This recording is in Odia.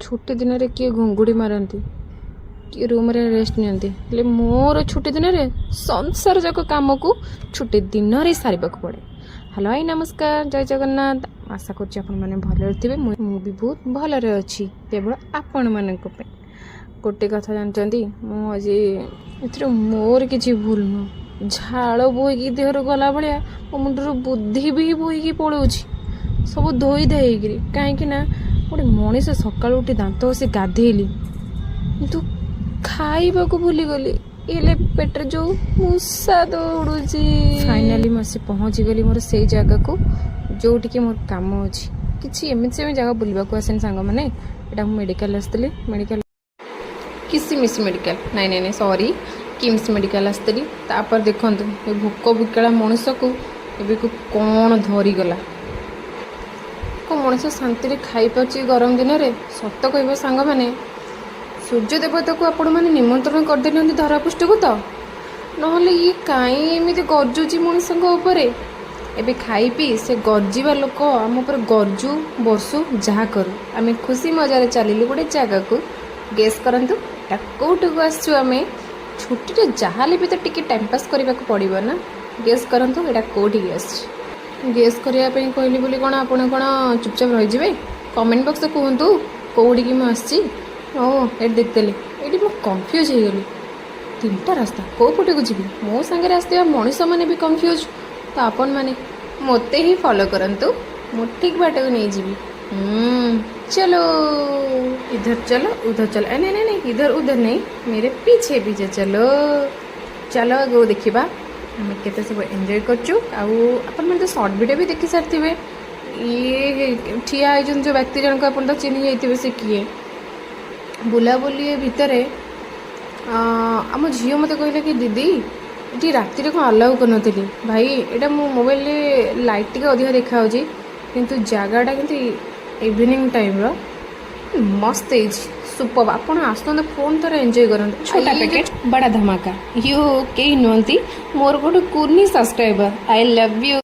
ଛୁଟି ଦିନରେ କିଏ ଘୁଙ୍ଗୁଡ଼ି ମାରନ୍ତି, କିଏ ରୁମ୍ରେ ରେଷ୍ଟ ନିଅନ୍ତି, ହେଲେ ମୋର ଛୁଟି ଦିନରେ ସଂସାର ଯାକ କାମକୁ ଛୁଟି ଦିନରେ ସାରିବାକୁ ପଡ଼େ। ହ୍ୟାଲୋ ଭାଇ, ନମସ୍କାର, ଜୟ ଜଗନ୍ନାଥ। ଆଶା କରୁଛି ଆପଣମାନେ ଭଲରେ ଥିବେ। ମୁଁ ବି ବହୁତ ଭଲରେ ଅଛି, କେବଳ ଆପଣମାନଙ୍କ ପାଇଁ। ଗୋଟେ କଥା ଜାଣିଛନ୍ତି, ମୁଁ ଆଜି ଏଥିରେ ମୋର କିଛି ଭୁଲ ନୁହଁ। ଝାଳ ବୋହିକି ଦେହରୁ ଗଲା ଭଳିଆ ମୋ ମୁଣ୍ଡରୁ ବୁଦ୍ଧି ବି ବୋହିକି ପଳଉଛି ସବୁ ଧୋଇ ଧାଇ ହେଇକିରି। କାହିଁକି ନା ଗୋଟେ ମଣିଷ ସକାଳୁ ଉଠି ଦାନ୍ତ ଘଷି ଗାଧେଇଲି, କିନ୍ତୁ ଖାଇବାକୁ ଭୁଲିଗଲି। ହେଲେ ପେଟରେ ଯୋଉ ମୂଷା ଦୌଡୁଛି। ଫାଇନାଲି ମୁଁ ଆସି ପହଞ୍ଚିଗଲି ମୋର ସେଇ ଜାଗାକୁ, ଯୋଉଠିକି ମୋର କାମ ଅଛି। କିଛି ଏମିତି ସେମିତି ଜାଗା ବୁଲିବାକୁ ଆସେନି ସାଙ୍ଗମାନେ। ଏଇଟା ମୁଁ ମେଡ଼ିକାଲ ଆସିଥିଲି, ମେଡ଼ିକାଲ କିସିମିସି ମେଡ଼ିକାଲ, ନାଇଁ ନାଇଁ ନାଇଁ, ସରି, କିମ୍ସ ମେଡ଼ିକାଲ ଆସିଥିଲି। ତାପରେ ଦେଖନ୍ତୁ, ଏ ଭୋକ ବିକଳା ମଣିଷକୁ ଏବେକୁ କ'ଣ ଧରିଗଲା। କେଉଁ ମଣିଷ ଶାନ୍ତିରେ ଖାଇପାରୁଛି ଗରମ ଦିନରେ? ସତ କହିବ ସାଙ୍ଗମାନେ, ସୂର୍ଯ୍ୟ ଦେବତାକୁ ଆପଣମାନେ ନିମନ୍ତ୍ରଣ କରିଦେଇନାହାନ୍ତି ଧରାପୃଷ୍ଠକୁ ତ? ନହେଲେ ଇଏ କାହିଁ ଏମିତି ଗର୍ଜୁଛି ମଣିଷଙ୍କ ଉପରେ? ଏବେ ଖାଇ ପିଇ ସେ ଗର୍ଜିବା ଲୋକ ଆମ ଉପରେ ଗର୍ଜୁ, ବର୍ଷୁ, ଯାହା କରୁ, ଆମେ ଖୁସି ମଜାରେ ଚାଲିଲୁ ଗୋଟେ ଜାଗାକୁ। ଗେସ୍ କରନ୍ତୁ, ଏଟା କେଉଁଠିକୁ ଆସିଛୁ ଆମେ? ଛୁଟିରେ ଯାହାହେଲେ ବି ତ ଟିକେ ଟାଇମ୍ ପାସ୍ କରିବାକୁ ପଡ଼ିବ ନା? ଗେସ୍ କରନ୍ତୁ, ଏଇଟା କେଉଁଠିକି ଆସିଛି? ଗେସ୍ କରିବା ପାଇଁ କହିଲି ବୋଲି କ'ଣ ଆପଣ କ'ଣ ଚୁପଚାପ ରହିଯିବେ? କମେଣ୍ଟ ବକ୍ସରେ କୁହନ୍ତୁ, କେଉଁଠିକି ମୁଁ ଆସିଛି। ଓ, ଏଠି ଦେଖିଦେଲି। ଏଇଠି ମୁଁ କନଫ୍ୟୁଜ୍ ହେଇଗଲି। ତିନିଟା ରାସ୍ତା, କେଉଁ ପଟକୁ ଯିବି? ମୋ ସାଙ୍ଗରେ ଆସିଥିବା ମଣିଷମାନେ ବି କନଫ୍ୟୁଜ୍। ତ ଆପଣମାନେ ମୋତେ ହିଁ ଫଲୋ କରନ୍ତୁ, ମୁଁ ଠିକ୍ ବାଟକୁ ନେଇଯିବି। चलो, इधर चलो, उधर चलो। ए, नहीं नहीं नहीं, इधर उधर नहीं, मेरे पीछे पीछे चलो। ଚାଲ, ଆଗକୁ ଦେଖିବା ଆମେ କେତେ ସବୁ ଏନ୍ଜୟ କରୁଛୁ। ଆଉ ଆପଣମାନେ ତ ସର୍ଟ ଭିଡ଼ିଓ ବି ଦେଖି ସାରିଥିବେ। ଇଏ ଠିଆ ହେଇଛନ୍ତି ଯେଉଁ ବ୍ୟକ୍ତି ଜଣକ, ଆପଣ ତ ଚିହ୍ନି ଯାଇଥିବେ ସେ କିଏ। ବୁଲାବୁଲି ଭିତରେ ଆମ ଝିଅ ମୋତେ କହିଲା କି, "ଦିଦି, ଏଠି ରାତିରେ କ'ଣ ଆଲାଉ କରିନଥିଲି?" ଭାଇ, ଏଇଟା ମୋ ମୋବାଇଲରେ ଲାଇଟ୍ ଟିକେ ଅଧିକା ଦେଖାହେଉଛି, କିନ୍ତୁ ଜାଗାଟା କିନ୍ତୁ ଇଭିନିଂ ଟାଇମ୍ର ମସ୍ତ ହେଇଛି, ସୁପର। ଆପଣ ଆସନ୍ତୁ, ଫୋନ୍ ଥରେ ଏନ୍ଜୟ କରନ୍ତୁ। छोटा पैकेट बड़ा धमाका। You କେହି ନୁହନ୍ତି, ମୋର ଗୋଟେ କୁନି ସବସ୍କ୍ରାଇବର। I love you.